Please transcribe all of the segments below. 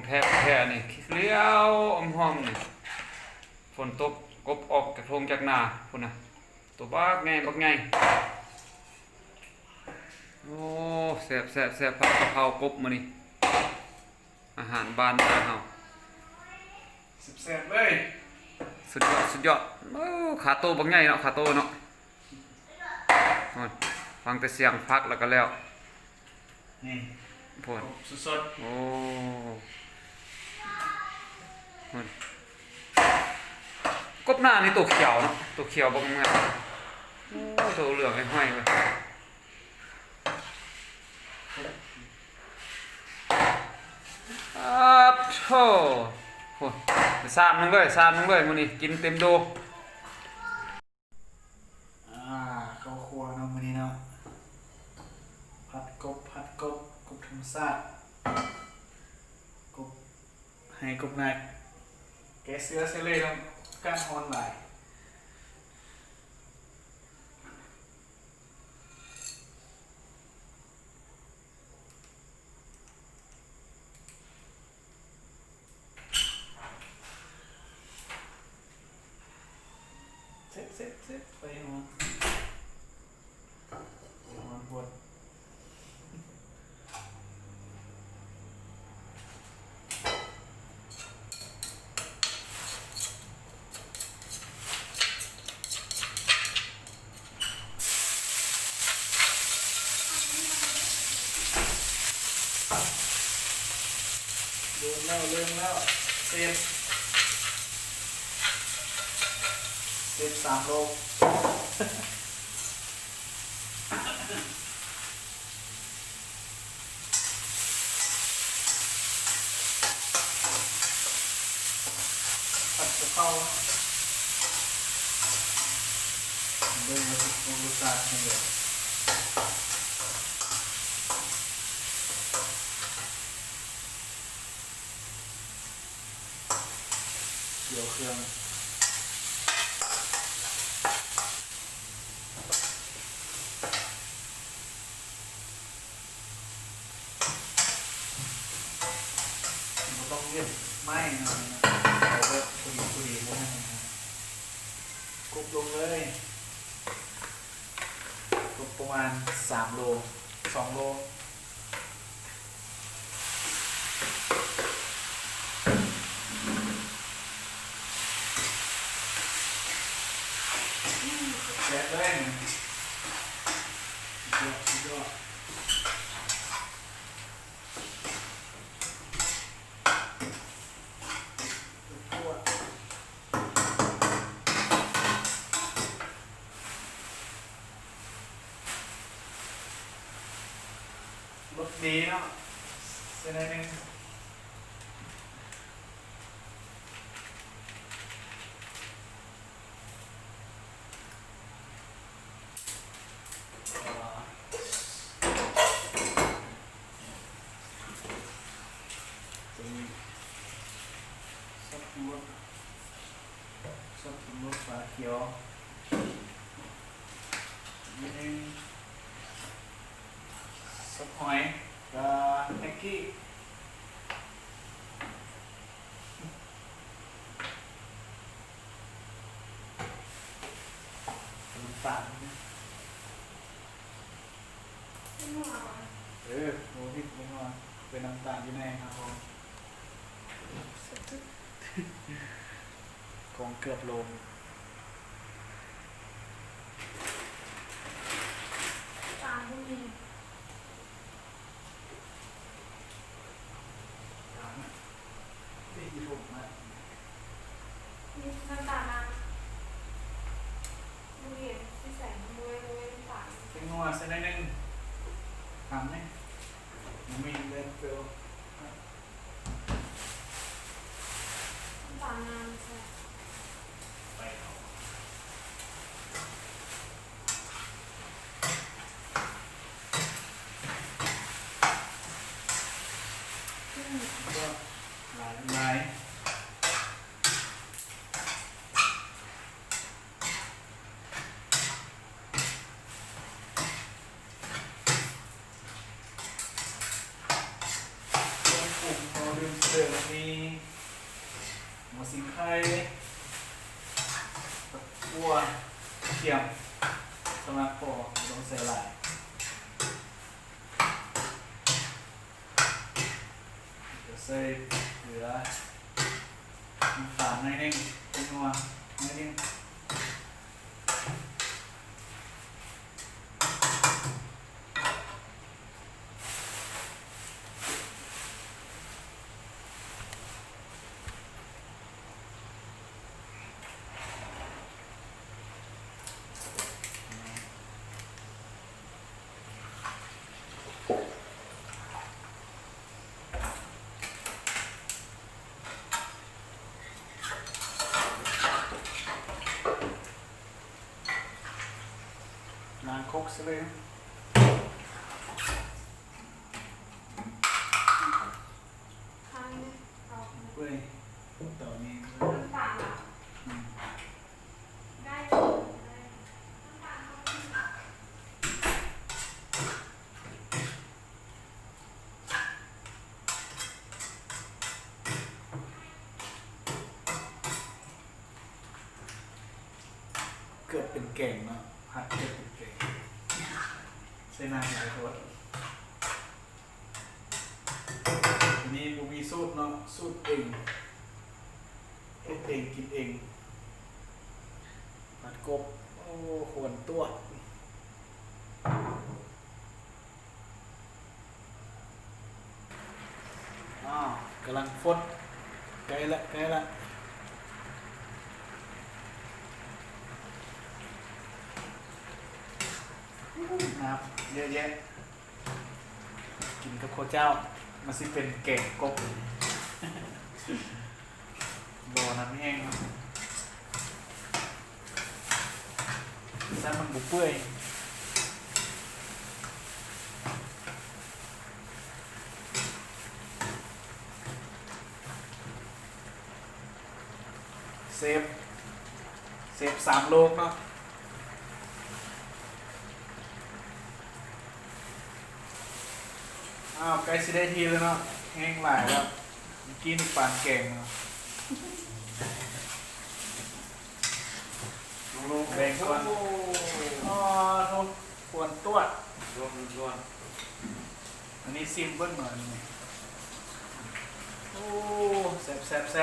ແທ້ແທ້ນີ້ ຂຽວອມຫອມນີ້ ຝົນຕົກ ກົບອອກຈາກທົ່ງຈາກນາພຸ້ນນະ ໂຕບັກໃຫຍ່ບັກໃຫຍ່. ໂອ້ ແຊບໆໆ ຜັດກະເພົາກົບມື້ນີ້ ອາຫານບ້ານເຮົາ ແຊບໆເລີຍ ສຸດຍອດ ສຸດຍອດ. ໂອ້ ຂາໂຕບັກໃຫຍ່ເນາະ ຂາໂຕເນາະ. ໂອ້ຍ ຟັງແຕ່ສຽງຜັກແລ້ວກໍແລ້ວ ນີ້ພຸ້ນ ກົບສົດໆ. ໂອ້ ພຸ້ນ ກົບໜ້ານີ້ໂຕຂຽວເນາະ ໂຕຂຽວບັກງາມ. ໂອ້ ໂຕເຫຼືອງຫ້ອຍໆເວີຍ. ອາໂທ້ ໂອ້ ຊາມໜຶ່ງເລີຍ ຊາມໜຶ່ງເລີຍ ມື້ນີ້ກິນເຕັມໂດ. ອ່າ ເຂົ້າຄົວເນາະມື້ນີ້ເນາະ ຜັດກົບ ຜັດກົບ ກົບທຳມະຊາດ ກົບໄຮ່ກົບນາ ແກະເສື້ອໃສ່ເລີຍເນາະ ອາກາດຮ້ອນຫຼາຍ. ເຊັບ ເຊັບ ເຊັບ ໄຟຮ້ອນ ໄຟຮ້ອນໂພດ. ເລີ່ມແລ້ວ ເລີ່ມແລ້ວ ເຊັບ ເຊັບສາມໂລ. ຜັດກະເພົາ ເບິ່ງວ່າຊິຄົງລົດຊາດຈັ່ງໃດ. ດຽວເຄື່ອງ ບໍ່ຕ້ອງເຮັດໄໝ້ເນາະ ເອົາແບບພໍດີໆ ບໍ່ໃຫ້ມັນ ກົບລົງເລີຍ ກົບປະມານສາມໂລ ສອງໂລ. ແຊບເລີຍ ສຸດຍອດ ສຸດຍອດ. ລົດດີເນາະ ໃສ່ໜ້ອຍໜຶ່ງ. ໂຕນີ້ ຊອດປຸງລົດ ຊອດປຸງລົດ ຝາຂຽວ ນິດໜຶ່ງ ຊອດຫອຍ ກະແມັກກີ້. ນ້ຳຕານ ເອີ ບໍ່ຜິດແນ່ນອນ ເປັນນ້ຳຕານຢູ່ໃນຫັ້ນ ຂອງເກືອບໂລ. ຕາບໍ່ມີ ນ້ຳຕານນະ ບໍ່ເຫັນ ຢູ່ໃສ? ບໍ່ແມ່ນ ບໍ່ແມ່ນນ້ຳຕານ. ແປ້ງນົວໃສ່ໜ້ອຍໜຶ່ງ ຕຳແດ່ ບໍ່ມີເລີຍ. ນ້ຳຕານນະໃສ່ ໄປເອົາ. ອືມ ກໍຫຼາຍ ຫຼາຍ. ເຄື່ອງປຸງເຮົາລືມເຕີມ ໄຂ່ ກະຂົ້ວກະທຽມ ສຳລັບພໍ ບໍ່ຕ້ອງໃສ່ຫຼາຍ. ຈະໃສ່ເກືອ ນ້ຳຕານໜ້ອຍໜຶ່ງ ແປ້ງນົວໜ້ອຍໜຶ່ງ. ລ້າງຄົກຊະເລີຍ. ເປື່ອຍ ຕອນນີ້ ເກືອບເປັນແກງເນາະ ຜັດເກືອບເປັນແກງ ໃສ່ນ້ຳຫຼາຍໂພດ. ອັນນີ້ບໍ່ມີສູດເນາະ ສູດເອງ ເຮັດເອງກິນເອງ. ຜັດກົບ ໂອ້ ຄວັນຕົວະ. ອ້າວ ກຳລັງຟົດ ໃກ້ລະ ໃກ້ລະ. ນ້ຳເຍອະແຍະ ກິນກັບເຂົ້າເຈົ້າ ມັນຊິເປັນແກງກົບ. ບໍ່ ນ້ຳແຫ້ງ ຊັ້ນມັນບໍ່ເປື່ອຍ. ເຊຟ ເຊຟສາມໂລກເນາະ. ອ້າວ ໃກ້ຊິໄດ້ທີ່ແລ້ວເນາະ ແຫ້ງຫຼາຍແລ້ວ. ເມື່ອກີ້ນີ້ປານແກງເນາະ ແບ່ງກ່ອນ. ໂອ້ ໂອ້ ຄວັນຕົວະ. ອັນນີ້ຊິມເບິ່ງໜ້ອຍໜຶ່ງ. ໂອ້ ແຊບໆໆ. ເ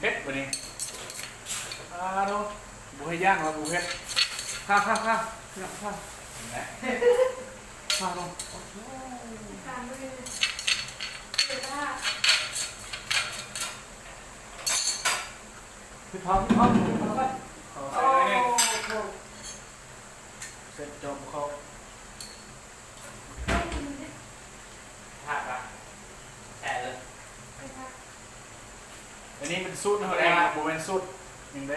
ຜັດບາດນີ້. ອ້າໂທ້ ບໍ່ໃຫ້ຢ້ານວ່າບໍ່ເຜັດ. ພາ ພາ ພາ ພາ ພາ ເຫັນໄໝ? ພາລົງ. ເຜັດ ເຜັດ ເຜັດ ເຜັດ. ເສັດຈົບເຂົ້າ ແຊະເລີຍ. ອັນນີ້ເປັນສູດເຮົາເອງ ບໍ່ແມ່ນສູດຫຍັງເດ້.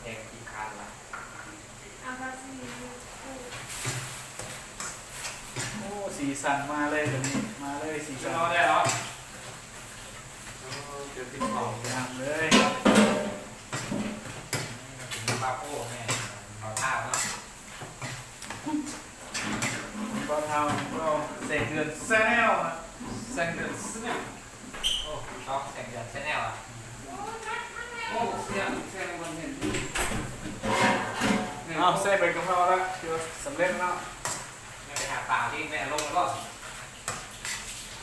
ແພງຂີ້ຄ້ານລະ. ໂອ້ ສີສັນມາເລີຍ ບາດນີ້ມາເລີຍ ສີສັນ. ໂອ້ ເຈີກິນເຂົ້າງາມເລີຍ. ປາໂປ້ແມ່ ເບົາທ້າວເນາະ ເບົາທ້າວ ເບົາແສງເດືອນແຊນແນວ ແສງເດືອນແຊນແນວ. ໂອ້ ຕ້ອງແສງເດືອນແຊນແນວອະ. ໂອ້ ສຽງ ສຽງມັນເຫັນ. ເອົາ ໃສ່ໃບກະເພົາລະ ຖືວ່າສຳເລັດແລ້ວເນາະ. ແມ່ໄປຫາປາທີ່ແມ່ລົງແລ້ວບໍ່?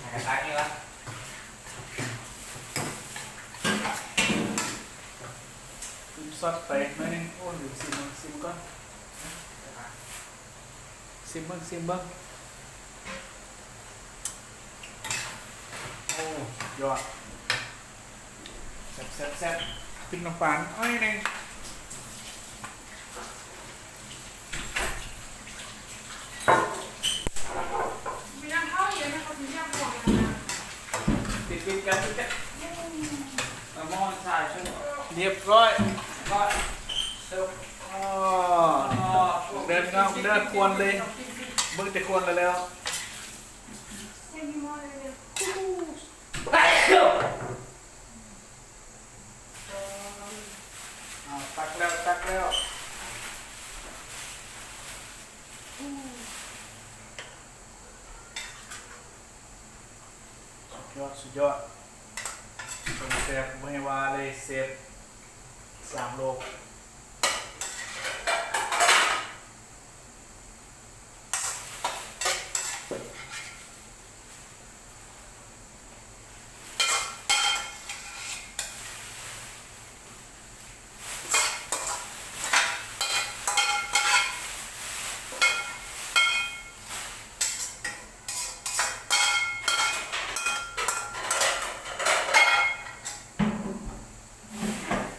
ຫາກະຕ່າງນີ້ລະ. ຊອດໄປໜ້ອຍໜຶ່ງ. ໂອ້ ລືມຊິມ ຊິມກ່ອນ. ຊິມເບິ່ງ ຊິມເບິ່ງ. ໂອ້ ຍອດ ແຊບໆໆ. ປິດນ້ຳປາໜ້ອຍໜຶ່ງ. ປິດໆກັນ ປິດກັນ. ລຽບຮ້ອຍ ຮ້ອຍ. ອໍ ເດີນງາມເດີ ຄວັນເລີຍ ເບິ່ງແຕ່ຄວັນລະແລ້ວ. ອ້າວ ຕັກແລ້ວ ຕັກແລ້ວ. ຕົ້ມແຊບບໍ່ໃຫ້ວ່າເລີຍ ເຊຟສາມໂລກ.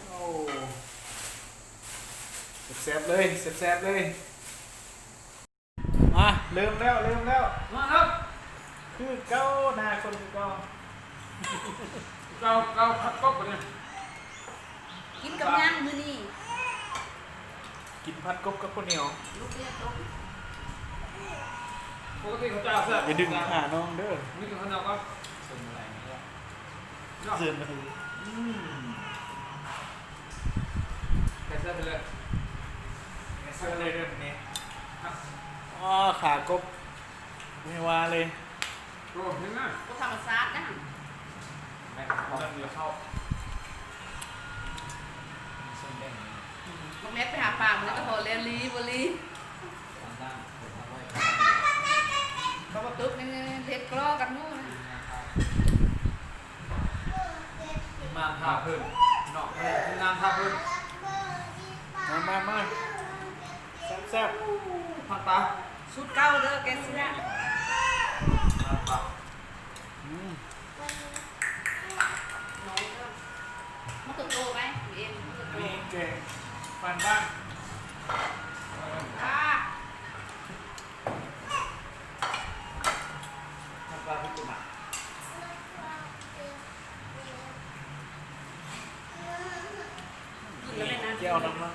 ໂອ້ ແຊບໆເລີຍ ແຊບໆເລີຍ. ມາ ເລີ່ມແລ້ວ ເລີ່ມແລ້ວ ມາແລ້ວ ຄືເກົ່າ ໜ້າຄົນຄືເກົ່າ ເກົ່າ ເກົ່າ ຜັດກົບບັດນີ້ ກິນກັບຫຍັງມື້ນີ້? ກິນຜັດກົບກັບເຂົ້າໜຽວ. ລູກເລຍຕົກ ປົກກະຕິເຂົາເຈົ້າແຊບ ຢ່າດຶງຂານ້ອງເດີ ມີແຕ່ເຂົ້າໜຽວກໍ ເສີມອະໄລນີ້ເນາະ ເສີມອະໄລ ອືມ. ແກະເສື້ອໄປເລີຍ ແກະເສື້ອໄປເລີຍເດີ ນີ້ ອໍ ຂາກົບ ບໍ່ໃຫ້ວ່າເລີຍ ໂອ້ ເຫັນນະ ບໍ່ທຳມະຊາດນະ ແມ່ນ ເຂົ້າ ມີສົ້ມແດງ ບັກແມັດໄປຫາປາມື້ນັ້ນກໍພໍແລ້ວ ລີບໍ່ລີ ເຂົ້າມາຕຸກນີ້ເຮັດກລໍກັນໝູ່ນະ. ມາພາເພິ່ນເນາະ ມາ ມາ ມາ ແຊບໆ ຜັດປາ ສູດເກົ່າເດີ ແກງເສື້ອ ຜັດປາ ອືມ ມາເຂືອໂຕໄປ ເອັມ ອັນນີ້ແກງບ້ານໆ ອ່າ ແຈ່ວນຳເນາະ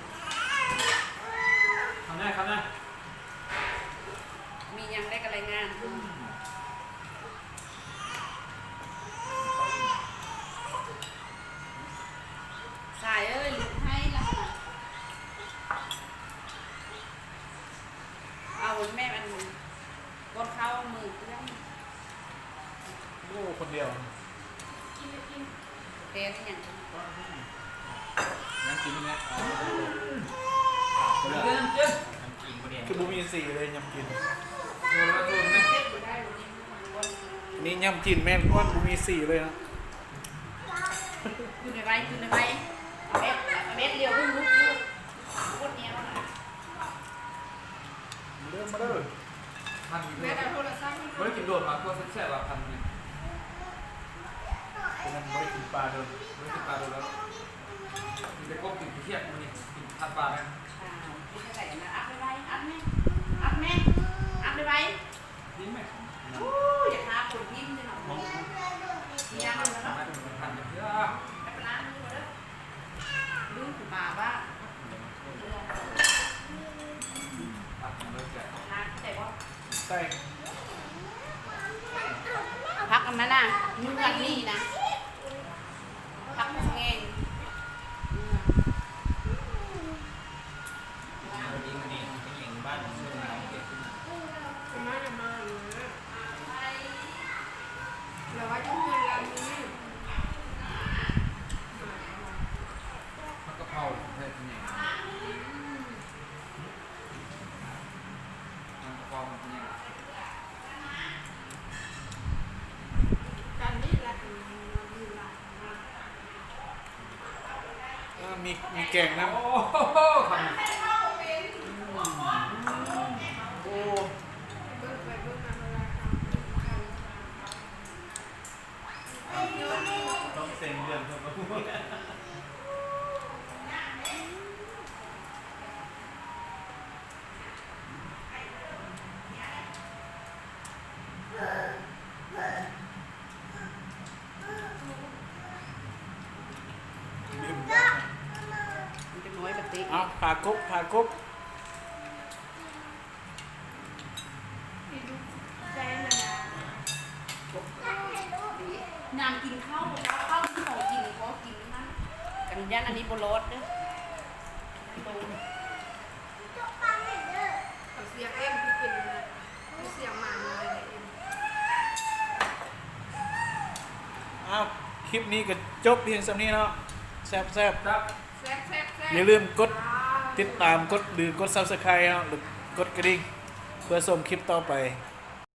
ຄຳແນ່ ຄຳແນ່ ມີຫຍັງໄດ້ກໍລາຍງານ ສາຍເອີຍ ລຸກໃຫ້ລະ ເອົາແມ່ ອັນ ກ່ອນເຂົ້າມື້ເພື່ອນ ໂອ້ ຄົນດຽວ ແກງອີ່ຫຍັງ ຍັງກິນຢູ່ແມ່ ຄືບໍ່ມີສີເລີຍຍາມກິນ ນີ້ຍາມກິນແມ່ນກ້ອນບໍ່ມີສີເລີຍເນາະ ກິນໄວໆ ກິນໄວໆ ເອົາແບບ ເອົາແບບດຽວເບິ່ງລຸກຢູ່ ຄົນດຽວນະ. ມາເດີ ມາເດີ ພັນອີກ ແມ່ນເອົາໂທລະສັບ ບໍ່ໄດ້ກິນໂດນ ມາຄົວແຊບໆວ່າ ພັນນີ້ ເປັນຫຍັງບໍ່ໄດ້ກິນປາໂດນ ບໍ່ໄດ້ກິນປາໂດນແລ້ວ ມີແຕ່ກົບກິນຂີ້ຂຽດມື້ນີ້ ກິນພັນປາແມ່ນ ອ່າ ເປັນຈັ່ງໃດນະ ອັດໄວໆ ອັດແມ່ ອັດແມ່ ອັດໄວໆ ນີ້ແມ່ ໂອ້ຍ ຢາກຫາຄົນກິນເດເນາະ ມີຫຍັງນະ ພັນເທື່ອ ໄປລ້າງມືເດີ. ລືມປາບ້າ ໄດ້ບໍ່? ໃສ່ ຜັກອັນນັ້ນນະ ຢູ່ເຮືອນນີ້ນະ ຜັກສະແງງ ມາ ມາ ແລ້ວວ່າຢູ່ເຮືອນຫຼັງນີ້ ຜັກກະເພົາໃສ່ຂະແໜງ ອືມ ຜັກກະເພົາຂະແໜງ ກັນນີ້ລະ ເອີ ມີ ມີແກງນຳ ໂອ້ໂຫ ຄຳ ໂອ້ ເບິ່ງໄປເບິ່ງມາ ເວລາເຮົາກິນເຂົ້າ ຕ້ອງເສັງເດືອນເພິ່ນບໍ່ຮູ້ ເອົາ ຂາກົບ ຂາກົບ ຍາມກິນເຂົ້າ ເຂົ້າ ເຂົ້າມີຂອງກິນ ພໍກິນນັ້ນ ກັນຢ້ານອັນນີ້ບໍ່ລອດເດີ ເອົາສຽງເອັມຄືເປັນ ເອົາສຽງໝານ້ອຍເອັມ ອ້າວ. ຄລິບນີ້ກໍຈົບພຽງສ່ຳນີ້ເນາະ. ແຊບໆ ແຊບໆໆ ຢ່າລືມກົດຕິດຕາມ ກົດ ຫຼື ກົດ Subscribe ເນາະ ຫຼື ກົດກະດິ່ງ ເພື່ອຊົມຄລິບຕໍ່ໄປ.